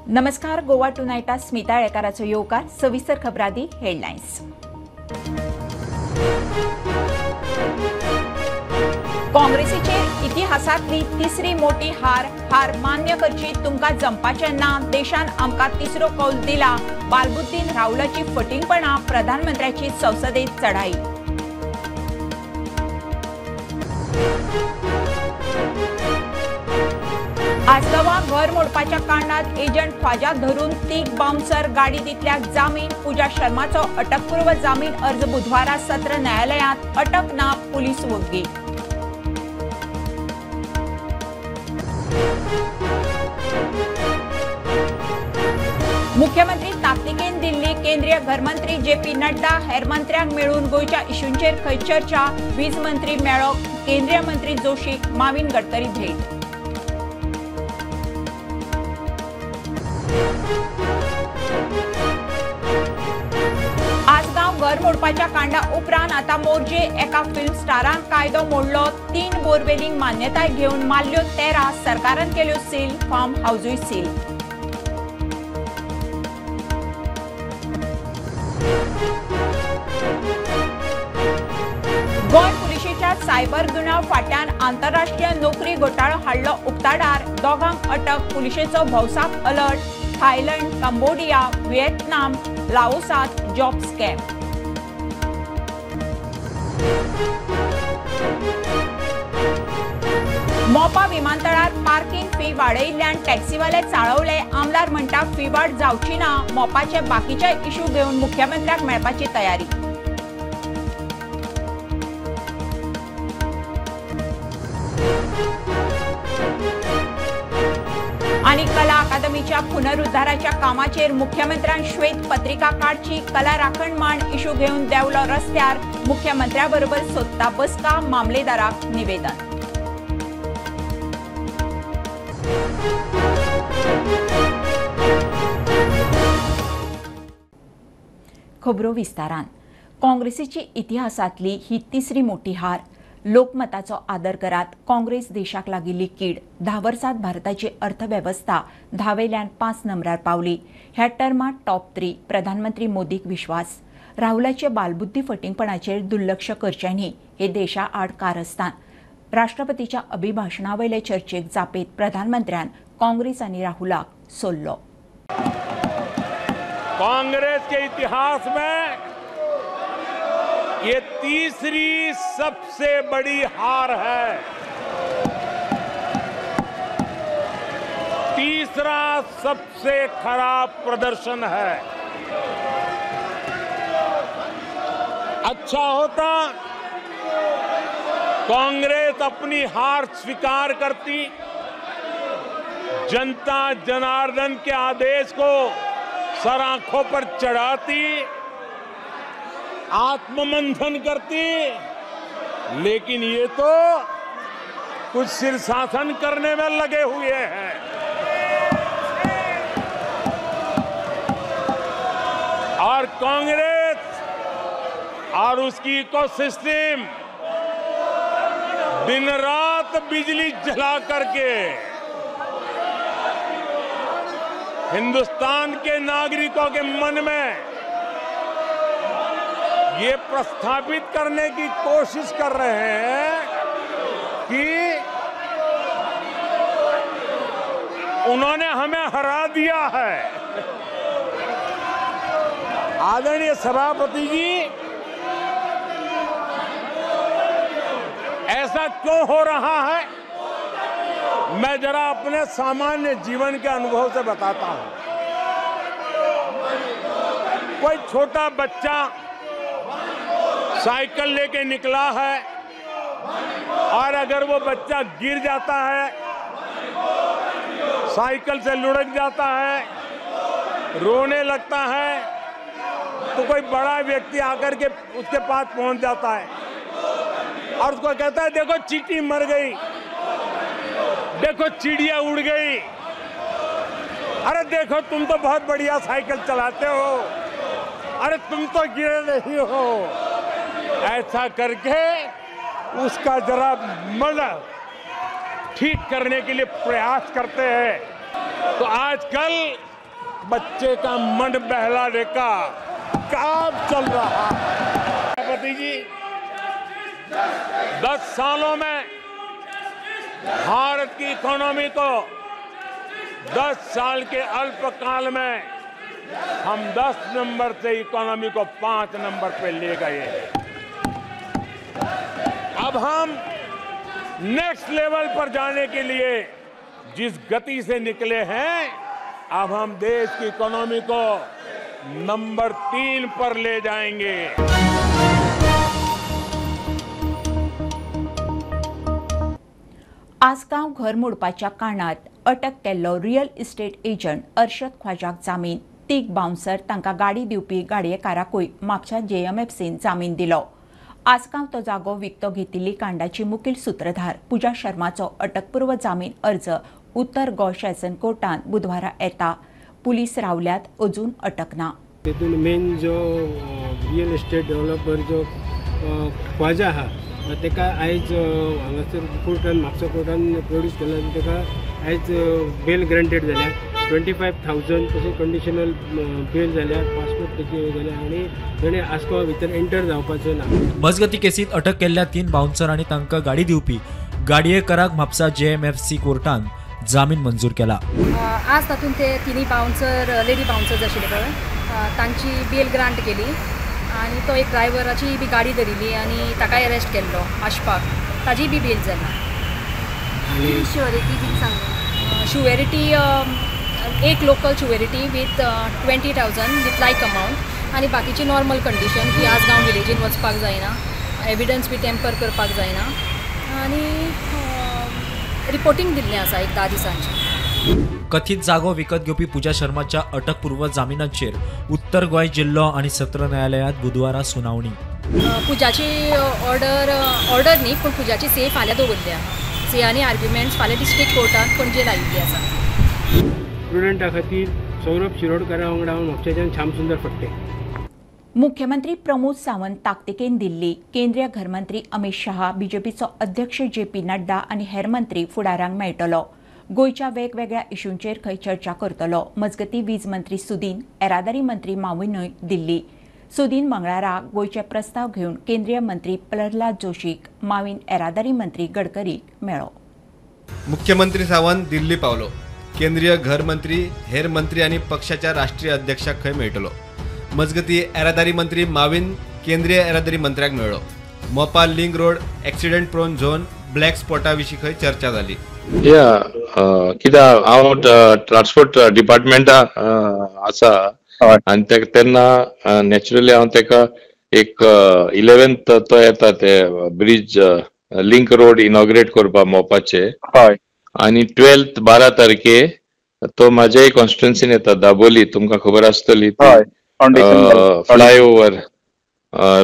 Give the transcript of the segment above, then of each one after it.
नमस्कार, गोवा टुनायटात स्मिता येळकाराचो येवकार. सविस्तर खबरादी हेडलायन्स. काँग्रेसीचेर इतिहासांतली तिसरी मोठी हार, हार मान्य करची तुमकां जमपाचें ना, देशान आमकां तिसरो कौल दिला, बालबुद्दीन राहुलाची फटींगपणां, प्रधानमंत्र्याची संसदेत चढाई. आसगांवां घर मोडपाच्या कांडात एजंट ख्वाजा धरून तीग बाउन्सर गाडी दितल्याक जामीन. पूजा शर्माचो अटकपूर्व जामीन अर्ज बुधवारा सत्र न्यायालयांत, अटक ना, पुलीस वग्गी. मुख्यमंत्री ताकतिकेन दिल्ली, केंद्रीय घरमंत्री जे पी नड्डा हेर मंत्र्यांक मेळून गोंयच्या इशूंचेर खंय चर्चा. वीज मंत्री मेळ्ळो, केंद्रीय मंत्री जोशीक माविन गडकरी भेट. आसगांव घर मोडपाच्या कांडा उपरांत आता मोरजे एका फिल्म स्टारान कायदो मोडलो. 3 बोरवेलींक मान्यताय घेवन मारल्यो 13, सरकारान केल्यो सील, फार्म हावजूय सील. गोंय पुलिशेच्या सायबर गुन्यांव फाट्यान आंतरराष्ट्रीय नोकरी घोटाळो हाडलो उक्ताडार, दोगांक अटक. पुलिशेचो भौसाक अलर्ट. थायलंड, कंबोडिया, व्हिएतनाम, लाओसात जॉब स्कॅम. मोपा विमानतळार पार्किंग फी वाडयिल्ल्यान टॅक्सीवाले चाळवले. आमदार म्हणटा फी वाड जावची ना. मोपाचे बाकीचे इश्यू घेवन मुख्यमंत्र्याक मेळपाची तयारी. आनी कला अकादमीच्या पुनरुद्धाराच्या कामाचेर मुख्यमंत्र्यान श्वेत पत्रिका काडची. कला राखण मांड इशू घेवन देंवलो रस्त्यार. मुख्यमंत्र्या बरोबर सोदता बसका, मामलेदाराक निवेदन. खबरो विस्तारान. काँग्रेसीची इतिहासांतली ही तिसरी मोठी हार. लोकमताचो आदर करात, काँग्रेस देशाक लागिल्ली कीड. 10 वर्सांत भारताची अर्थवेवस्था 10 वेल्यान 5 नंबरार पावली. ह्या टर्मात टॉप 3. प्रधानमंत्री मोदीक विश्वास. राहुलाचे बालबुद्धी फटींगपणाचेर दुर्लक्ष करचें न्ही, हे देशा आड कारस्थान. राष्ट्रपतीच्या अभिभाषणा वयले चर्चेक जापेत प्रधानमंत्र्यान काँग्रेस आनी राहुलाक सोल्लो. काँग्रेस के इतिहास में ये तीसरी सबसे बड़ी हार है। तीसरा सबसे खराब प्रदर्शन है। अच्छा होता कांग्रेस अपनी हार स्वीकार करती, जनता जनार्दन के आदेश को सर आंखों पर चढ़ाती, आत्ममंथन करती, लेकिन ये तो कुछ शीर्षासन करने में लगे हुए हैं। और कांग्रेस और उसकी इकोसिस्टम दिन रात बिजली जला करके हिंदुस्तान के नागरिकों के मन में ये प्रस्थापित करने की कोशिश कर रहे हैं कि उन्होंने हमें हरा दिया है। आदरणीय सभापति जी, ऐसा क्यों हो रहा है, मैं जरा अपने सामान्य जीवन के अनुभव से बताता हूं। कोई छोटा बच्चा साइकिल लेके निकला है और अगर वो बच्चा गिर जाता है, साइकिल से लुढ़क जाता है, रोने लगता है, तो कोई बड़ा व्यक्ति आकर के उसके पास पहुंच जाता है और उसको कहता है, देखो चींटी मर गई, देखो चिड़िया उड़ गई, अरे देखो तुम तो बहुत बढ़िया साइकिल चलाते हो, अरे तुम तो गिरे नहीं हो। ऐसा करके उसका जरा मन ठीक करने के लिए प्रयास करते हैं। तो आजकल बच्चे का मन बहलाने का काम चल रहा है। पति जी, 10 सालों में भारत की इकोनॉमी को 10 साल के अल्पकाल में हम 10 नंबर से इकोनॉमी को 5 नंबर पे ले गए हैं। अब हम नेक्स्ट लेवल पर जाने के लिए जिस गति से निकले हैं, अब हम देश की इकोनॉमी को नंबर 3 पर ले जाएंगे। आसगांव घर मोडपाच्या कारणांत अटक केल्लो रियल इस्टेट एजंट अर्शद ख्वाजाक जामीन. तीग बाउन्सर तांकां गाडी दिवपी गाडयेकाराकूय म्हापशा जेएमएफसीन जामीन दिलो. आसगांव तो जागो विकतो घेतिल्ली कांडाची मुखेल सूत्रधार पूजा शर्माचो अटकपूर्व जामीन अर्ज उत्तर गोंय सेशन कोर्टान बुधवारा येता. पुलीस रावल्यात, अजून अटक ना. तेतून मेन जो रियल इस्टेट डेव्हलपर जो ख्वाजा आहा तेका आयज हांगासर कोर्टान म्हापसा कोर्टान प्रोड्यूस केला. तेका आयज बेल ग्रँटेड जाल्या. 25,000 तशें कंडिशनल बेल जाल्या, पासपोर्ट तेची जाल्या आनी ताणें आसगांव भितर एंटर जावपाचें ना. मजगती केसींत अटक केल्ल्या 3 बाउन्सर आनी तांकां गाडी दिवपी गाडयेकाराक म्हापसा जेएमएफसी कोर्टान जामीन मंजूर केला. आज तातूंत ते तिनूय बाउन्सर, लेडी बाउन्सर्स आशिल्ले पळय, तांची बेल ग्रांट केली आनी तो एक ड्रायव्हराची बी गाडी धरिल्ली आनी ताकाय अरेस्ट केल्लो आशपाक, ताजी बी बेल जाली. शुअरिटी कितें सांगता? शुअरिटी एक local surety with 20,000 with like amount आनी बाकीची नॉर्मल कंडिशन की आसगांव विलेजीन वचपाक जायना, एविडन्स बी टेम्पर करपाक जायना आनी रिपोर्टिंग दिल्लें आसा एक 10 दिसांचें. कथित जागो विकत घेवपी पूजा शर्माच्या अटकपूर्व जामिनाचेर उत्तर गोंय जिल्लो आनी सत्र न्यायालयांत बुधवारा सुनावणी. पूजाची ऑर्डर ऑर्डर न्ही पूण पूजाची सेफ फाल्यां दवरल्या. से आनी आर्ग्युमेंट्स फाल्यां डिस्ट्रिक्ट कोर्टान पणजे लायिल्ली आसा. प्रुडंटा खातीर सौरभ शिरोडकारा वांगडा हांव म्हापशेंच्यान श्यामसुंदर फडते. मुख्यमंत्री प्रमोद सावंत ताकतिकेन दिल्ली. केंद्रीय घरमंत्री अमित शहा, बीजेपीचो अध्यक्ष जे पी नड्डा आनी हेर मंत्री फुडारांक मेळटलो. गोंयच्या वेगवेगळ्या इशूंचेर खंय चर्चा करतलो. मजगती वीज मंत्री सुदीन, येरादारी मंत्री माविनूय दिल्ली. सुदीन मंगळारा गोंयचे प्रस्ताव घेवन केंद्रीय मंत्री प्रल्हाद जोशीक, माविन येरादारी मंत्री गडकरीक मेळ्ळो. मुख्यमंत्री सावंत दिल्ली पावलो. केंद्रीय घर मंत्री, हेर मंत्री आनी पक्षाच्या राष्ट्रीय अध्यक्षाक खंय मेळटलो. मजगती येरादारी मंत्री माविन केंद्रीय येरादारी मंत्र्याक मेळ्ळो. Mopa link road, accident prone zone, black स्पॉटा विशीं खंय चर्चा जाली. या कित्याक हांव ट्रान्सपोर्ट डिपार्टमेंटा आसा आनी तेन्ना नॅचरली हांव तेका एक 11th तो येता ते ब्रीज लिंक रोड इनॉग्रेट करपाक मोपाचे. आनी 12th 12 तारखे तो म्हाज्याय कॉन्स्टिट्युएन्सीन येता, दाबोली, तुमकां खबर आसतली. Flyover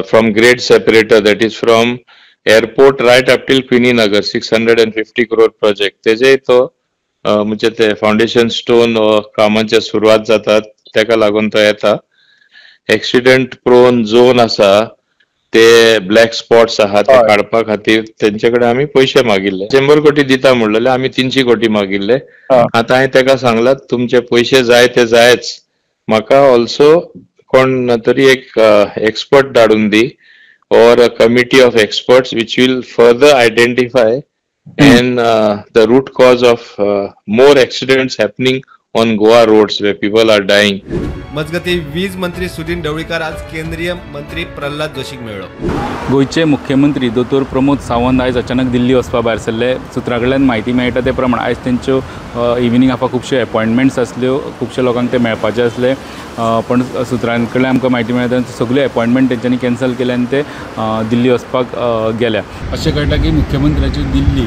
from grade separator, that is from airport right up till Queeny Nagar, 650 crore project. तेजेय तो म्हणजे ते फाउंडेशन स्टोन कामांचे सुरवात जातात तेका लागून तो येता. एक्सिडंट प्रोन झोन आसा, ते ब्लॅक स्पॉट्स आहा ते काडपा खातीर तेंचे कडेन आमी पयशे मागिल्ले. 100 कोटी दिता म्हणलेले, आमी 300 कोटी मागिल्ले. आतां हांवें तेका सांगलां तुमचे पयशे जाय ते जायच, म्हाका ऑल्सो कोण तरी एक एक्सपर्ट धाडून दी or a committee of experts which will further identify and the root cause of more accidents happening on Goa roads where people are dying. मजगती वीज मंत्री सुदिन ढवळीकर आज केंद्रीय मंत्री प्रल्हाद जोशीक मेळ्ळो. गोंयचे मुख्यमंत्री दोतोर प्रमोद सावंत आयज अचानक दिल्ली वचपा भायर सरले. सुत्रां कडल्यान म्हायती मेळटा ते प्रमाण आयज तेंच्यो इव्हिनींग हाफा खुबश्यो एपॉयंटमेंट्स आसल्यो, खुबशे लोकांक ते मेळपाचे आसले. पण सुत्रां कडल्यान आमकां म्हायती मेळटा सगळ्यो एपॉयंटमेंट तेंच्यांनी कॅन्सल केल्या आनी ते दिल्ली वचपाक गेल्या. अशें कळटा की मुख्यमंत्र्याची दिल्ली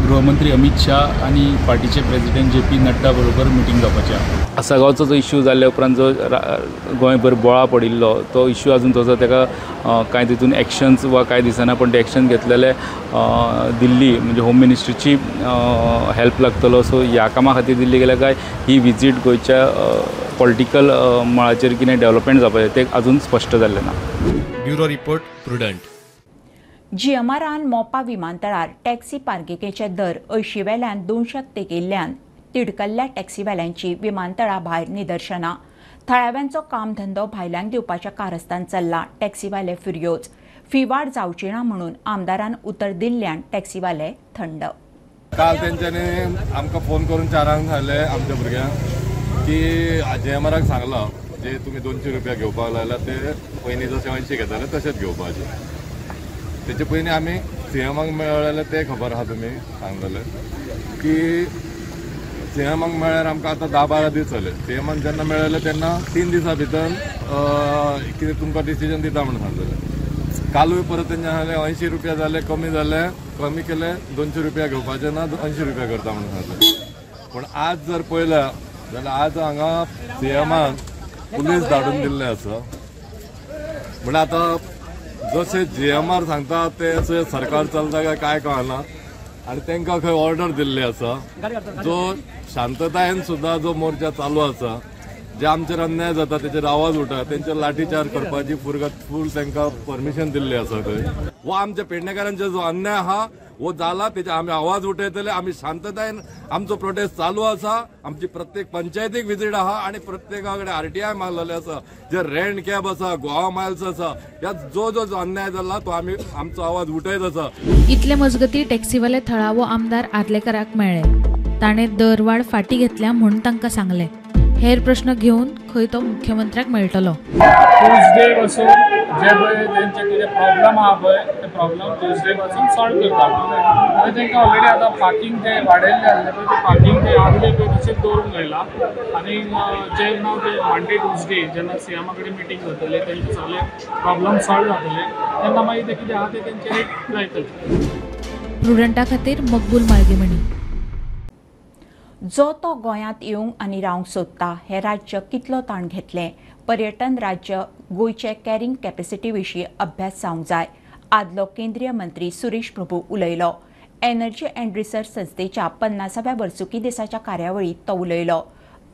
गृहमंत्री अमित शाह आनी पार्टीचे प्रेजिडेंट जे पी नड्डा बरोबर मिटींग जावपाची आसा. आसगांवचो जो इश्यू जाल्ल्या उपरांत जो गोंयभर बोळा पडिल्लो तो इश्यू अजून तसो ताका कांय तितून एक्शन्स वा कांय दिसना, पण ते एक्शन घेतलेले दिल्ली म्हणजे होम मिनिस्ट्रीची हेल्प लागतलो. सो ह्या कामा खातीर दिल्ली गेल्या काय ही विजीट गोंयच्या पॉलिटिकल मळाचेर कितें डेव्हलपमेंट जावपाचें तें अजून स्पश्ट जाल्लें ना. Bureau report, Prudent. जीएमआरान मोपा विमानतळार टॅक्सी पार्किंगेचे दर 80 वेल्यान 200 तेंकिल्ल्यान तिडकल्ल्या टॅक्सीवाल्यांची विमानतळा भायर निदर्शनां. थळाव्यांचो कामधंदो भायल्यांक दिवपाच्या कारस्थान चल्ला. टॅक्सीवाले फिर्योज. फी वाड जावची ना म्हणून आमदारान उतर दिल्ल्यान टॅक्सीवाले थंड. काल तेंच्यांनी आमकां फोन करून 4 सांगले आमच्या भुरग्यांक की जीएमआराक सांगलां जे तुमी 200 रुपया घेवपाक लागला ते पयलीं जशें 80 घेताले तशेंच घेवपाचे. तेचे पयलीं आमी सीएमाक मेळ्ळे ते खबर आहा तुमी सांगतले की सीएमाक मेळ्ळ्यार आमकां आतां 10-12 दीस जाले. सीएमाक जेन्ना मेळ्ळे तेन्ना 3 दिसां भितर कितें तुमकां डिसिजन दिता म्हणून सांगतले. कालूय परत तेंच्या सांगलें 80 रुपया जाले कमी जाले कमी केले 200 रुपया घेवपाचे ना 80 रुपया करता म्हणून सांगले. पूण आज जर पळयल्या जाल्यार आज हांगा सीएमान पुलीस धाडून दिल्ले आसा. म्हणल्यार आतां जशें जीएमआर सांगता ते सरकार चलता काय काय कळना आनी तांकां खंय ऑर्डर दिल्ली आसा. जो शांततायेन सुद्दां जो मोर्चा चालू आसा जे आमचेर अन्याय जाता तेचेर आवाज उठा तेंचेर लाठीचार्ज करपाची फूल तांकां परमिशन दिल्ली आसा थंय. वो आमच्या पेडणेकारांचेर जो अन्याय आहा वो जाला तेचे आमी आवाज उठयतले. आमी शांततायेन आमचो प्रोटेस्ट चालू आसा. आमची प्रत्येक पंचायतीक विजीट आहा आनी प्रत्येका कडेन आरटीआय मारलेले आसा. जे रेंट कॅब आसा गोवा मायल्स आसा ह्या जो जो अन्याय जाला तो आमी आमचो आवाज उठयत आसा. इतले मजगती टॅक्सीवाले थळावो आमदार आर्लेकराक मेळ्ळे. ताणें दरवाड फाटी घेतल्या म्हूण तांकां सांगलें. हेर प्रश्न घेवन खंय तो मुख्यमंत्र्याक मेळटलो. ट्युजडे पासून जे पळय तेंचे कितें प्रॉब्लम आहा पळय ते प्रॉब्लम ट्युजडे पासून सॉल्व करता. आनी तांकां ऑलरेडी आतां पार्किंग ते वाडयल्लें आसलें पळय ते पार्किंग ते आसलें पळय तशेंच दवरूंक लायलां. आनी जेन्ना ते मंडे ट्युजडे जेन्ना सीएमा कडेन मिटींग जातले तेंचे सगळे प्रॉब्लम सॉल्व जातले तेन्ना मागीर ते कितें आहा ते तेंचे रेट लायतले. प्रुडंटा खातीर मकबूल मालगीमणी. जो तो गोंयांत येवंक आनी रावंक सोदता हें राज्य कितलो ताण घेतलें. पर्यटन राज्य गोंयचे कॅरिंग कॅपेसिटी विशीं अभ्यास जावंक जाय. आदलो केंद्रीय मंत्री सुरेश प्रभू उलयलो. एनर्जी अँड रिसर्च संस्थेच्या 50व्या वर्सुकी दिसाच्या कार्यावळींत तो उलयलो.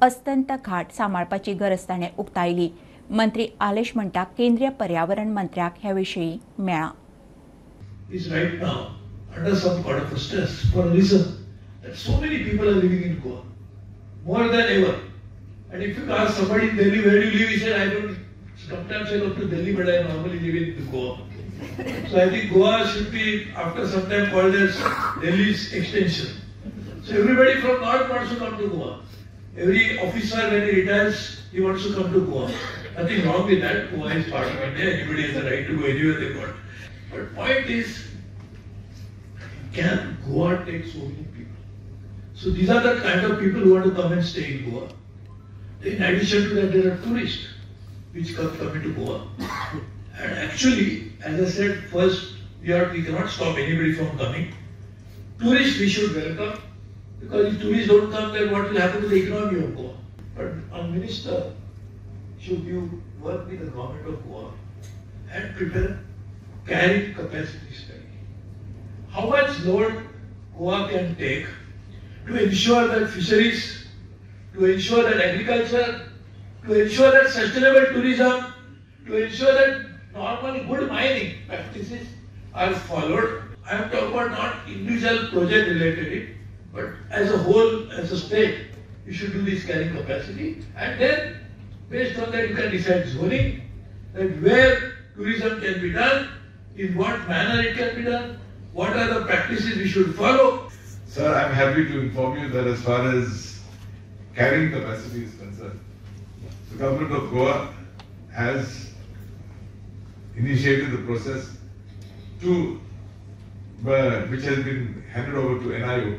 अस्तंत घाट सांबाळपाची गरज ताणें उक्तायली. मंत्री आलेश म्हणटा केंद्रीय पर्यावरण मंत्र्याक हे विशीं मेळ्ळां. Is right now under some kind of stress for a reason that so many people are living in Goa, more than ever. And if you ask somebody in Delhi, where do you live? He said, I don't, sometimes I go to Delhi, but I normally live in Goa. So I think Goa should be, after some time, called as Delhi's extension. So everybody from north wants to come to Goa. Every officer, when he retires, he wants to come to Goa. Nothing wrong with that. Goa is part of India. Anybody has the right to go anywhere they want. But point is, can Goa take so many people? So these are the kind of people who want to come and stay in Goa. In addition to that, there are tourists which come into Goa. And actually, as I said, first we cannot stop anybody from coming. Tourists we should welcome, because if tourists don't come, then what will happen to the economy of Goa? But our minister, should you work with the government of Goa and prepare carrying capacity study? How much load Goa can take to ensure that fisheries, to ensure that agriculture, to ensure that sustainable tourism, to ensure that normal good mining practices are followed. I am talking about not individual project related, but as a whole, as a state, you should do this carrying capacity, and then based on that you can decide zoning, that where tourism can be done, in what manner it can be done, what are the practices we should follow. Sir, I am happy to inform you that as far as carrying capacity is concerned, the government of Goa has initiated the process to, which has been handed over to NIO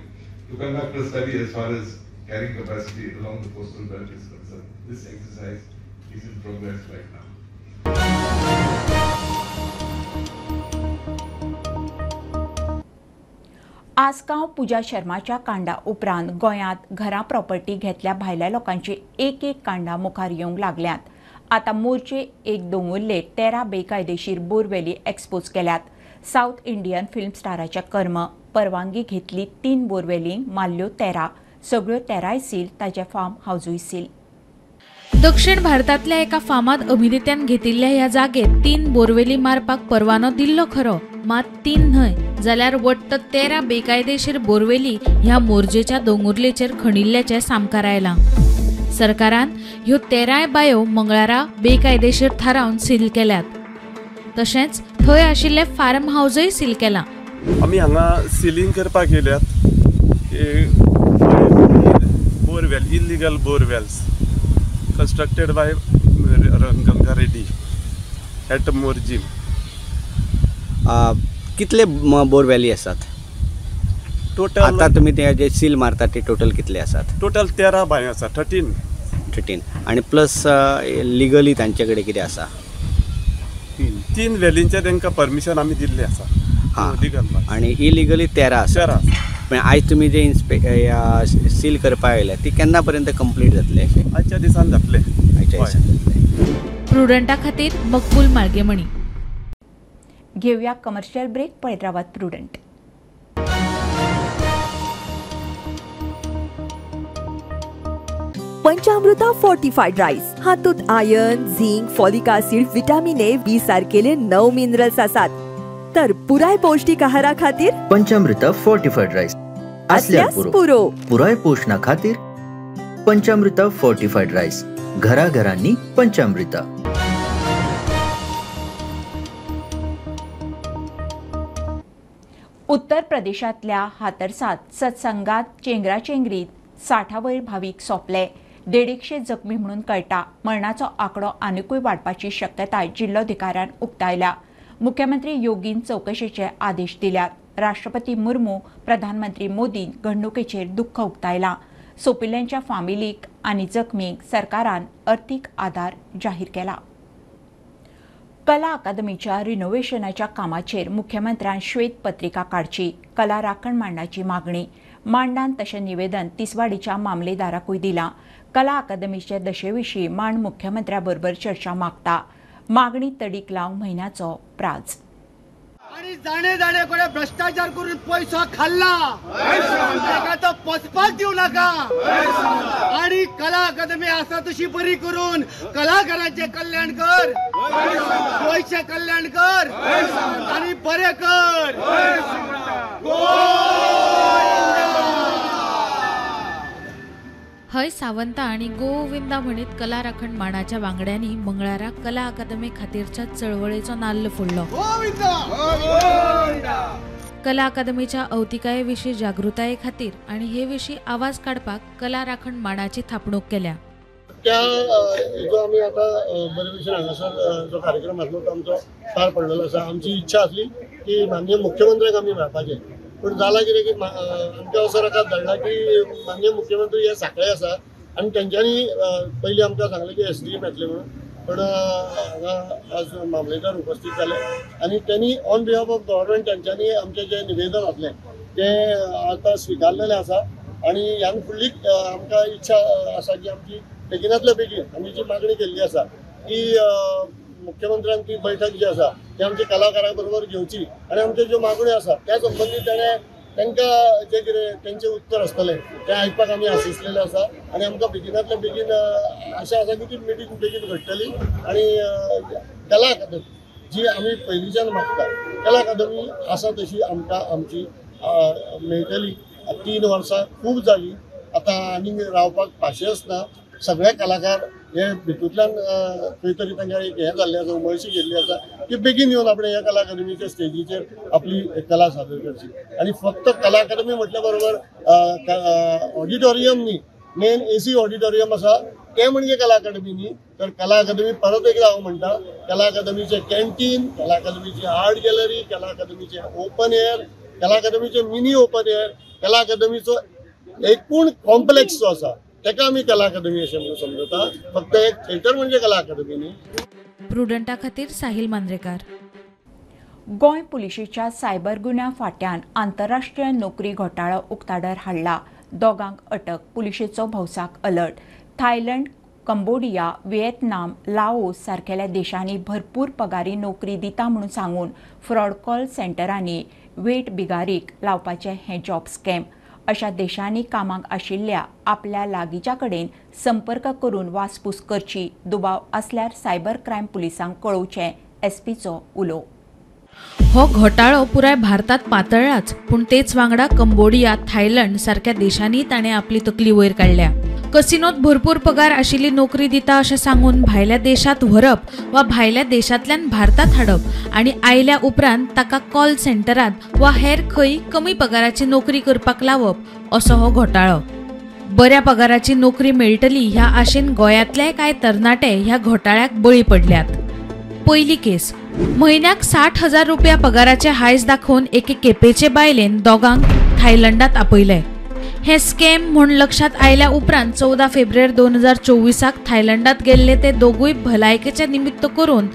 to conduct a study as far as carrying capacity along the coastal belt is concerned. This exercise is in progress right now. Assagao पुजा शर्माच्या कांडा उपरांत गोंयांत घरां property घेतल्या भायल्या लोकांची एक एक कांडा मुखार येवंक लागल्यात. आतां मोर्चे एक दोंगुल्ले 13 बेकायदेशीर बोरवेली एक्सपोज केल्यात. सावथ इंडियन फिल्म स्टाराच्या कर्म परवानगी घेतली 3 बोरवेली, मारल्यो 13, सगळ्यो 13 सील, ताचे फार्म हावजूय सील. दक्षिण भारतांतल्या एका फामाद अभिनेत्यान घेतिल्ल्या ह्या जागेत 3 बोरवेली मारपाक परवानो दिल्लो खरो, मात 3 न्हय जाल्यार वट्ट 13 बेकायदेशीर बोरवेली ह्या मोरजेच्या दोंगुर्लेचेर खणिल्ल्याचें सामकार आयलां. सरकारान ह्यो 13 बायो मंगळारा बेकायदेशीर थारावन सील केल्यात. तशेंच थंय आशिल्ले फार्म हावजय सील केलां. आमी हांगा सिलींग करपाक येयल्यात borewell, illegal borewells constructed by Ganga Reddy at Morjim. कितले बोरवेली आसात टोटल? आता तुम्ही ते जे सील मारतात ते टोटल कितले आसात? टोटल 13 बांयो आसा, 13. आनी प्लस लिगली तांचे कडेन कितें आसा? 3 वेलींचे तांकां परमिशन आमी दिल्लें आसा. हां, आनी इलिगली 13 आसा. पण आयज तुमी जे सील करपाक आयल्या ती केन्ना पर्यंत कंप्लीट जातले? आयच्या दिसान जातले. आयच्या दिसान जातले. प्रुडंटा खातीर मकबूल माळगेमणी. घेऊया कमर्शियल ब्रेक. पळयत रावात प्रुडंट. पंचामृता फोर्टिफाईड राईस हातूंत iron, zinc, folic acid, vitamin A, B सारकेले 9 मिनरल्स आसात. तर पुराय पौष्टिक आहारा खातीर पंचामृता फोर्टिफाईड राईस असल्यास पुरो. पुराय पोषणा खातीर पंचामृता फोर्टिफाईड राईस, घराघरांनी पंचामृता. उत्तर प्रदेशांतल्या हाथरसात सत्संगात चेंगराचेंगरीत 60 वयर भावीक सोंपले. 150 जखमी म्हणून कळटा. मरणाचो आंकडो आनिकूय वाडपाची शक्यताय जिल्लोधिकाऱ्यान उक्तायल्या. मुख्यमंत्री योगीन चवकशेचे आदेश दिल्यात. राष्ट्रपती मुर्मू, प्रधानमंत्री मोदीन घडणुकेचेर दुख्ख उक्तायलां. सोंपिल्ल्यांच्या फामिलीक आनी जखमींक सरकारान अर्थीक आदार जाहीर केला. कला अकादमीच्या रिनोव्हेशनाच्या कामाचेर मुख्यमंत्र्यान श्वेतपत्रिका काडची, कला राखण मांडाची मागणी. मांडान तशें निवेदन तिसवाडीच्या मामलेदाराकूय दिलां. कला अकादमीचे दशेविशीं मांड मुख्यमंत्र्या बरोबर चर्चा मागता. मागणी तडीक लावंक म्हयन्याचो प्राज. आणि जाणे जाणे कडे भ्रष्टाचार करून पैसो खाल्ला ताका तो पचपाक दिवं नाका. आणि कला अकादमी आसा तशी बरी करून कलाकारांचे कल्याण कर, गोंयचें कल्याण कर आणि बरें कर. हय सावंता आनी गोविंदा म्हणीत कला राखण मांडाच्या वांगड्यांनी मंगळारा कला अकादमी खातीरच्या चळवळीचो नाल्ल फोडलो. कला अकादमीच्या अवतिकाये विशीं जागृताये खातीर आनी हे विशीं आवाज काडपाक कला राखण मांडाची थापणूक केल्या. त्या जो आमी आतां बरे भशेन हांगासर जो कार्यक्रम आसलो तो आमचो पार पडलेलो आसा. आमची इच्छा आसली की माननीय मुख्यमंत्र्यांक आमी मेळपाचें, पूण जालां कितें की आमकां असो रकाद धाडला की माननीय मुख्यमंत्री हे सांखळे आसा आनी तेंच्यांनी पयलीं आमकां सांगलें की एसडीएम येतले म्हणून, पूण हांगा आज मामलेदार उपस्थित जाले आनी तेणी ऑन बिहाफ ऑफ गव्हर्मेंट तेंच्यांनी आमचें जें निवेदन आसलें तें आतां स्विकारलेलें आसा. आनी ह्यान फुडली आमकां इच्छा आसा की आमची बेगिनांतल्या बेगीन आमी जी मागणी केल्ली आसा की मुख्यमंत्र्यान ती बैठक जी आसा ती आमच्या कलाकारां बरोबर घेवची आनी आमच्यो ज्यो मागण्यो आसा त्या संबंदी तेणें तांकां जें कितें तेंचें उत्तर आसतलें तें आयकपाक आमी आशिसलेलें आसा. आनी आमकां बेगिनांतल्या बेगीन आशा आसा की ती मिटींग बेगीन घडटली आनी कला अकादमी जी आमी पयलींच्यान मागता कला अकादमी आसा तशी आमकां आमची मेळटली. 3 वर्सां खूब जालीं, आतां आनीक रावपाक पाशयेंस ना. सगळे कलाकार हे भितूंतल्यान खंय तरी तांकां एक हें जाल्लें आसा, उमळशीक गेल्ली आसा की बेगीन येवन आपणे ह्या कला अकादमीच्या स्टेजीचेर आपली कला सादर करची. आनी फक्त कला अकादमी म्हटल्या बरोबर ऑडिटोरियम न्ही, मेन एसी ऑडिटोरियम आसा तें म्हणजे कला अकादमी न्ही, तर कला अकादमी परत एकदा हांव म्हणटा कला अकादमीचें कॅन्टीन, कला अकादमीची आर्ट गॅलरी, कला अकादमीचें ओपन एअर, कला अकादमीचें मिनी ओपन एअर, कला अकादमीचो एकूण कॉम्प्लेक्स जो आसा ताका आमी कला अकादमी अशें म्हणून समजता. फक्त एक थिएटर म्हणजे कला अकादमी न्ही. प्रुडंटा खातीर साहिल मांद्रेकार. गोंय पुलिशेच्या सायबर गुन्यांव फांट्यान आंतरराष्ट्रीय नोकरी घोटाळो उक्ताडार हाडला. दोगांक अटक, पुलिशेचो भौसाक alert. Thailand, Cambodia, Vietnam, Laos सारकेल्या देशांनी भरपूर पगारी नोकरी दिता म्हणून सांगून फ्रॉड कॉल सेंटरांनी वेट बिगारीक लावपाचें हें जॉब स्कॅम. अशा देशांनी कामाक आशिल्ल्या आपल्या लागींच्या कडेन संपर्क करून वासपूस करची. दुबाव आसल्यार सायबर क्रायम पुलिसांक कळोवचें, एसपीचो उलो. हो घोटाळो पुराय भारतात पातळ्ळाच, पूण तेच वांगडा कंबोडिया, थायलंड सारक्या देशांनी ताणें आपली तकली वयर काडल्या. कसिनोत भरपूर पगार आशिल्ली नोकरी दिता अशें सांगून भायल्या देशांत व्हरप वा भायल्या देशांतल्यान भारतात हाडप आनी आयल्या उपरांत ताका कॉल सेंटरांत वा हेर खंय कमी पगाराची नोकरी करपाक लावप असो हो घोटाळो. बऱ्या पगाराची नोकरी मेळटली ह्या आशेन गोंयांतले कांय तरणाटे ह्या घोटाळ्याक बळी पडल्यात. पयली केस, म्हयन्याक 60,000 रुपया पगाराचे हायस दाखोवन एके केपेचे बायलेन दोगांक थायलंडात आपयले. हे स्कॅम म्हूण लक्षात आयल्या उपरांत 14 फेब्रुवारी 2024 थायलंडात गेल्ले ते दोगूय भलायकेचे निमित्त करून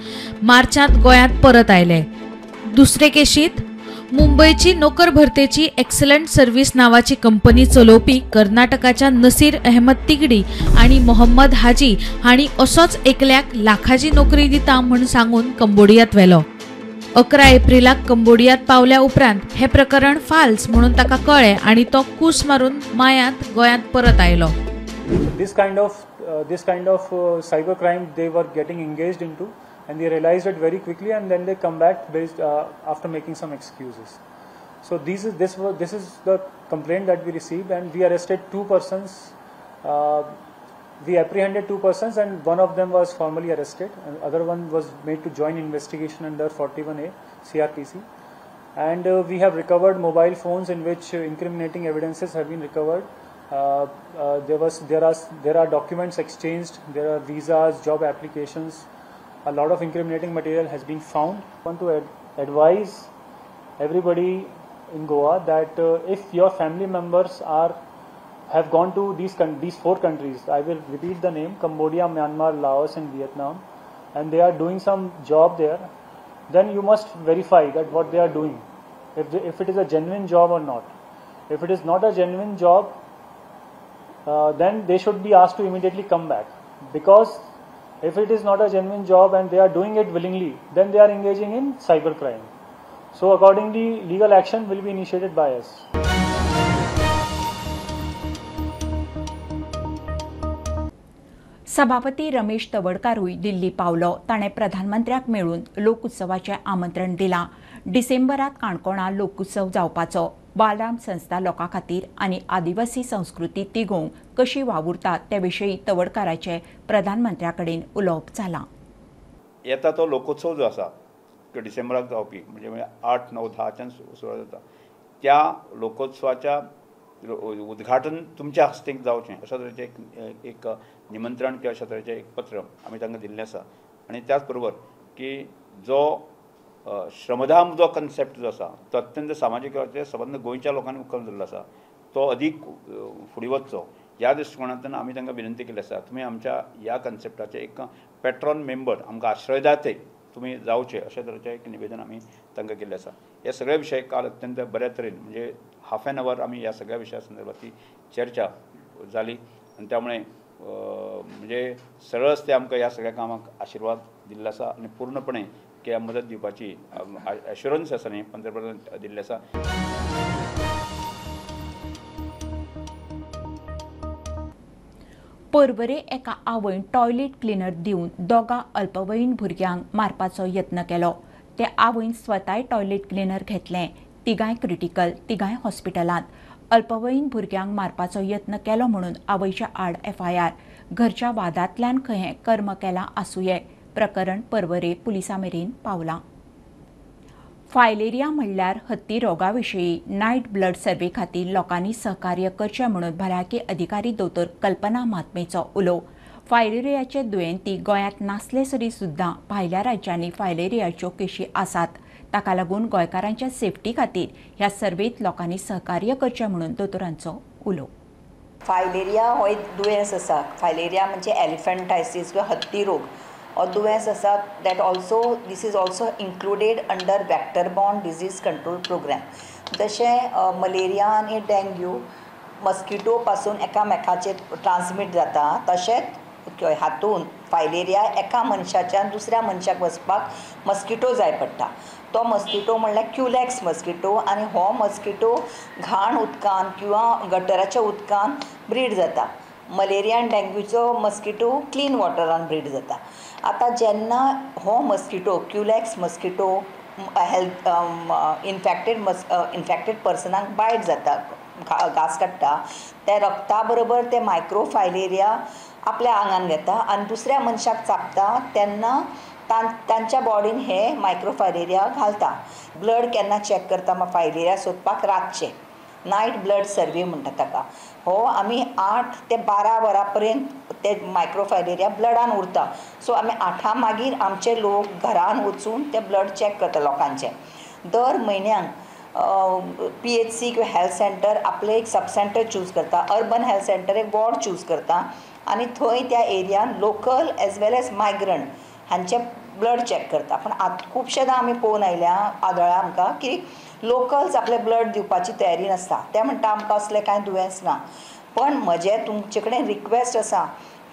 मार्चांत गोंयांत परत आयले. दुसरे केशीत मुंबयची नोकर भरतेची एक्सलंट सर्व्हिस नावाची कंपनी चलोवपी कर्नाटकाच्या नसीर अहमद तिगडी आणि मोहम्मद हाजी हांणी असोच एकल्याक लाखाची नोकरी दिता म्हूण सांगून कंबोडियात व्हेलो. 11 एप्रिलाक कंबोडियात पावल्या उपरांत हे प्रकरण फाल्स म्हणून ताका कळ्ळें आनी तो कूस मारून मायांत गोंयांत परत आयलो. This kind of cyber crime they were getting engaged into, and they realized it very quickly, and then they come back based after making some excuses. So this is the complaint that we received, and we arrested 2 persons. We apprehended 2 persons, and one of them was formally arrested, and other one was made to join investigation under 41A CRPC. And we have recovered mobile phones in which incriminating evidences have been recovered. There are documents exchanged, there are visas, job applications. A lot of incriminating material has been found. I want to advise everybody in Goa that if your family members have gone to these 4 countries, I will repeat the name: Cambodia, Myanmar, Laos and Vietnam, and they are doing some job there, then you must verify that what they are doing, if it is a genuine job or not. If it is not a genuine job, then they should be asked to immediately come back, because if it is not a genuine job and they are doing it willingly, then they are engaging in cyber crime. So accordingly, legal action will be initiated by us. सभापती रमेश तवडकारूय दिल्ली पावलो. ताणें प्रधानमंत्र्याक मेळून लोकोत्सवाचें आमंत्रण दिलां. डिसेंबरात काणकोणा लोकोत्सव जावपाचो. बालराम संस्था लोकां खातीर आनी आदिवासी संस्कृती तिगोवंक कशी वावुरता ते विशीं तवडकाराचें प्रधानमंत्र्या कडेन उलोवप जालां. येता तो लोकोत्सव जो आसा तो डिसेंबराक जावपी, म्हणजे 8, 9, 10च्यान सुरवात जाता, त्या लोकोत्सवाच्या उद्घाटन तुमच्या हस्ते जावचें अशा तरेचें एक निमंत्रण किंवा अशा तरेचें एक पत्र आमी तांकां दिल्लें आसा. आनी त्याच बरोबर की जो श्रमधाम जो कन्सेप्ट जो आसा तो अत्यंत सामाजीक संबंद गोंयच्या लोकांनी मुखार धरलो आसा, तो अदीक फुडें वचचो ह्या दृश्टिकोणांतल्यान आमी तांकां विनंती केली आसा, तुमी आमच्या ह्या कन्सेप्टाचे एक पेट्रॉन मेंबर, आमकां आश्रयदाते तुमी जावचे अशा तरेचें एक निवेदन आमी तांकां केल्लें आसा. हे सगळे विशय काल अत्यंत बऱ्या तरेन, म्हणजे हाफ एन our आमी ह्या सगळ्या विशया संदर्भातली चर्चा जाली आनी त्यामुळे म्हणजे सरळच ते आमकां ह्या सगळ्या कामाक आशिर्वाद दिल्लो आसा आनी पूर्णपणे की मदत दिवपाची एश्युरन्स आसा न्ही पंतप्रधान दिल्लें आसा. पर्वरे एका आवयन टॉयलेट क्लिनर दिवन दोगा अल्पवयीन भुरग्यांक मारपाचो यत्न केलो. ते आवयन स्वताय टॉयलेट क्लिनर घेतलें. तिगांय क्रिटिकल, तिगांय हॉस्पिटलांत. अल्पवयीन भुरग्यांक मारपाचो यत्न केलो म्हणून आवयच्या आड एफआयआर. घरच्या वादांतल्यान खंय कर्म केलां आसुये. प्रकरण पर्वरे पुलिसां मेरेन पावलां. फायलेरिया म्हणल्यार हत्ती रोगा विशीं नायट ब्लड सर्वे खातीर लोकांनी सहकार्य करचें म्हणून भलायकी अधिकारी दोतोर कल्पना महात्मेचो उलो. फायलेरियाचे दुयेंती गोंयांत नासले तरी सुद्दां भायल्या राज्यांनी फायलेरियाच्यो केशी आसात. ताका लागून गोंयकारांच्या सेफ्टी खातीर ह्या सर्वेंत लोकांनी सहकार्य करचें म्हणून दोतोरांचो उलो. फायलेरिया हो एक दुयेंस आसा. फायलेरिया म्हणजे एलिफंटायसीस किंवा हत्ती रोग हो दुयेंस आसा. That also this is also included under vector borne disease control programme. जशें मलेरिया आनी डेंग्यू मस्किटो पासून एकामेकाचेर ट्रान्समीट जाता, तशेंच हातून फायलेरिया एका मनशाच्यान दुसऱ्या मनशाक वचपाक मस्किटो जाय पडटा. तो मस्किटो म्हणल्यार क्युलॅक्स मस्किटो आनी हो मस्किटो घाण उदकान किंवा गटराच्या उदकान ब्रीड जाता. मलेरिया आनी डेंग्यूचो मस्किटो क्लीन वॉटरान ब्रीड जाता. आतां जेन्ना हो मस्किटो क्युलॅक्स मस्किटो हेल्थ इन्फेक्टेड पर्सनाक बायट जाता, घास काडटा, त्या रक्ता बरोबर ते मायक्रोफायलेरिया आपल्या आंगान घेता आनी दुसऱ्या मनशाक चाबता तेन्ना तांच्या बॉडीन हे मायक्रोफायलेरिया घालता. ब्लड केन्ना चॅक करता फायलेरिया सोदपाक रातचें, नायट ब्लड सर्वे म्हणटा ताका. हो आमी 8 ते 12 वरां पर्यंत ते मायक्रोफायलेरिया ब्लडान उरता. सो आमी 8 मागीर आमचे लोक घरान वचून ते ब्लड चॅक करता लोकांचे. दर म्हयन्याक PHC किंवा हेल्थ सेंटर आपलें एक सब सेंटर चूज करता, अर्बन हेल्थ सेंटर एक वॉर्ड चूज करता आनी थंय त्या एरियान local as well as migrant हांचे ब्लड चॅक करता. पण आतां खुबशेदां आमी पळोवन आयल्या आदळा आमकां की लोकल्स आपले ब्लड दिवपाची तयारी नासता, ते म्हणटा आमकां असलें कांय दुयेंस ना. पण म्हजें तुमचे कडेन रिक्वेस्ट आसा,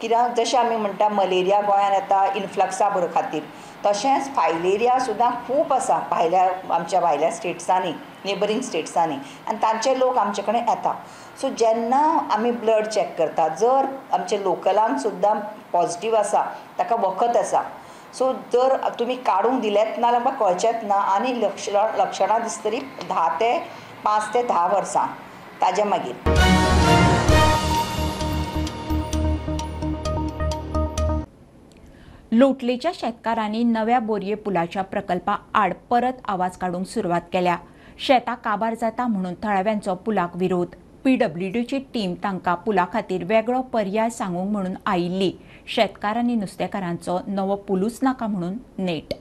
कित्याक जशें आमी म्हणटा मलेरिया गोंयांत येता इन्फ्लक्सा बरो खातीर, तशेंच फायलेरिया सुद्दां खूब आसा भायल्या आमच्या भायल्या स्टेट्सांनी, नेबरींग स्टेट्सांनी, आनी तांचे लोक आमचे कडेन येता. सो जेन्ना आमी ब्लड चॅक करता, जर आमचे लोकलांक सुद्दां पॉजिटीव आसा ताका वखद आसा, सो जर तुमी काडूंक दिलेंच ना जाल्यार कळचेंच ना आनी लक्षणां दिसतली 10 ते 5 ते 10 वर्सां ताजे मागीर. लोटलेच्या शेतकारांनी नव्या बोरये पुलाच्या प्रकल्पा आड परत आवाज काडूंक सुरवात केल्या. शेतां काबार जाता म्हणून थळाव्यांचो पुलाक विरोध. PWDची टीम तांकां पुला खातीर वेगळो पर्याय सांगूंक म्हणून आयिल्ली. शेतकारांनी नुस्तेकारांचो नवो पुलूच नाका म्हणून नेट.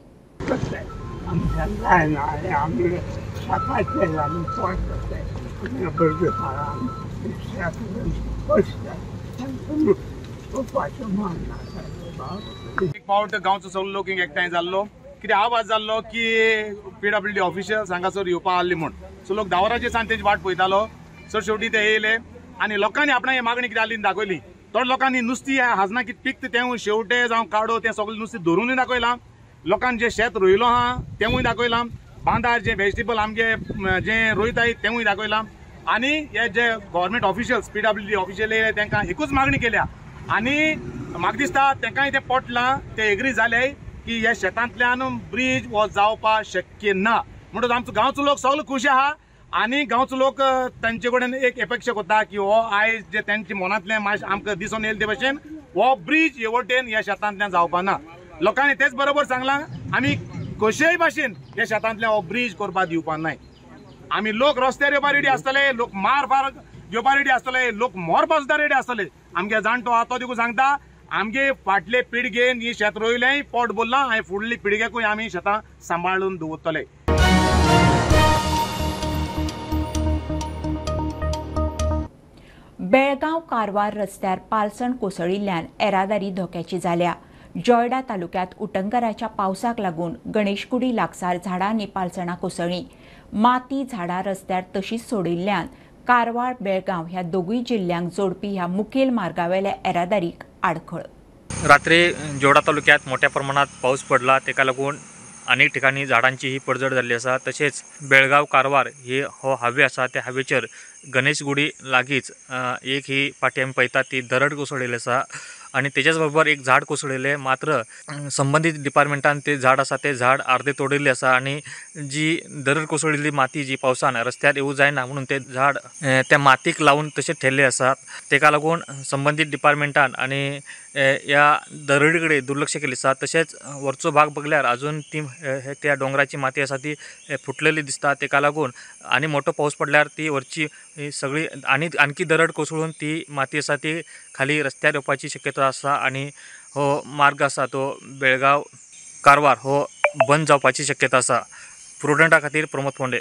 एक फावट गांवचो सगळो लोक एकठांय जाल्लो, कितें आवाज जाल्लो की PWD officials हांगासर येवपा आहली म्हूण. सो लोक 10 वरांचेर सावन तेजी वाट पळयतालो. सो शेवटी ते येयले आनी लोकांनी आपणाली मागणी कितें आहली दाखयली. थोड्या लोकांनी नुस्ती हाजना कितें पिकता तेंवूय शेवटे जावं काडो तें सगळें नुस्तें धरुनूय दाखयलां. लोकांनी जें शेत रोयलो आहा तेंवूय दाखयलां. बांदार जें वेजिटेबल आमगे जें रोयताय तेंवूय दाखयलां. आनी हे जे गव्हर्मेंट ऑफिशियल्स PWD official येयले तांकां एकूच मागणी केल्या आनी म्हाका दिसता तांकांय तें पटलां, ते एग्री जाले की ह्या शेतांतल्यान ब्रीज हो जावपाक शक्य ना. म्हणटकच आमचो गांवचो लोक सगळो खुशी आहा आनी गांवचो लोक तांचे कडेन एक अपेक्षा करता की हो आयज जे तांच्या मनांतलें मातशें आमकां दिसून येयले ते भशेन हो ब्रीज हे वटेन ह्या शेतांतल्यान जावपा ना. लोकांनी तेच बरोबर सांगलां आमी कशेय भाशेन ह्या शेतांतल्यान हो ब्रीज करपाक दिवपा नाय. आमी लोक रस्त्यार येवपा रेडी आसतले, लोक मार फार घेवपा रेडी आसतले, लोक मरपा सुद्दां रेडी आसतले. आमगे जाणटो आहा तो देखून सांगता आमगे फाटले पिळगेन ही शेत रोयलें पोट भरलां आनी फुडले पिळगेकूय आमी शेतां सांबाळून दवरतले. बेळगांव कारवार रस्त्यार पालसण कोसळिल्ल्यान येरादारी धोक्याची जाल्या. जोयडा तालुक्यांत उटंगराच्या पावसाक लागून गणेशगुडी लागसार झाडांनी पालसणां कोसळ्ळीं. माती झाडां रस्त्यार तशीच सोडिल्ल्यान कारवार बेळगांव ह्या दोगूय जिल्ल्यांक जोडपी ह्या मुखेल मार्गावेल्या येरादारीक आडखळ. रात्री जोडा तालुक्यात मोठ्या प्रमाणात पाऊस पडला, तेका लागून अनेक ठिकाणी झाडांची ही पडझड जाल्ली आसा. तशेंच बेळगांव कारवार ही हो हायवे आसा, त्या हायवेचेर गणेशगुडी लागींच एक ही फाटी आमी पळयतात ती दरड कोसळिल्ली आसा आनी तेच्याच बरोबर एक झाड कोसळिल्लें. मात्र संबंदीत डिपार्टमेंटान ते झाड आसा ते झाड अर्दे तोडिल्लें आसा आनी जी दरड कोसळिल्ली माती जी पावसान रस्त्यार येवं जायना म्हणून ते झाड त्या मातीक लावून तशें ठेल्लें आसा. तेका लागून संबंदीत डिपार्टमेंटान आनी ह्या दरडी कडेन दुर्लक्ष केलें आसा. तशेंच वरचो भाग बघल्यार अजून ती त्या दोंगराची माती आसा ती फुटलेली दिसता. तेका लागून आनी मोठो पावस पडल्यार ती वरची सगळी आनी आणखी दरड कोसळून ती माती आसा ती खाली रस्त्यार येवपाची शक्यता आसा आनी हो मार्ग आसा तो बेळगांव कारवार हो बंद जावपाची शक्यता आसा. प्रुडंटा खातीर प्रमोद फोंडे.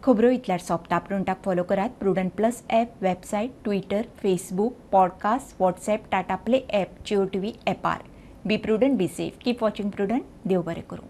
खबरो इतल्यार सोंपता. प्रुडंटाक फॉलो करात Prudent plus app, website, Twitter, Facebook, podcast, WhatsApp, Tata Play app, Jio TV एपार. Be prudent, be safe, keep watching Prudent. देव बरें करूं.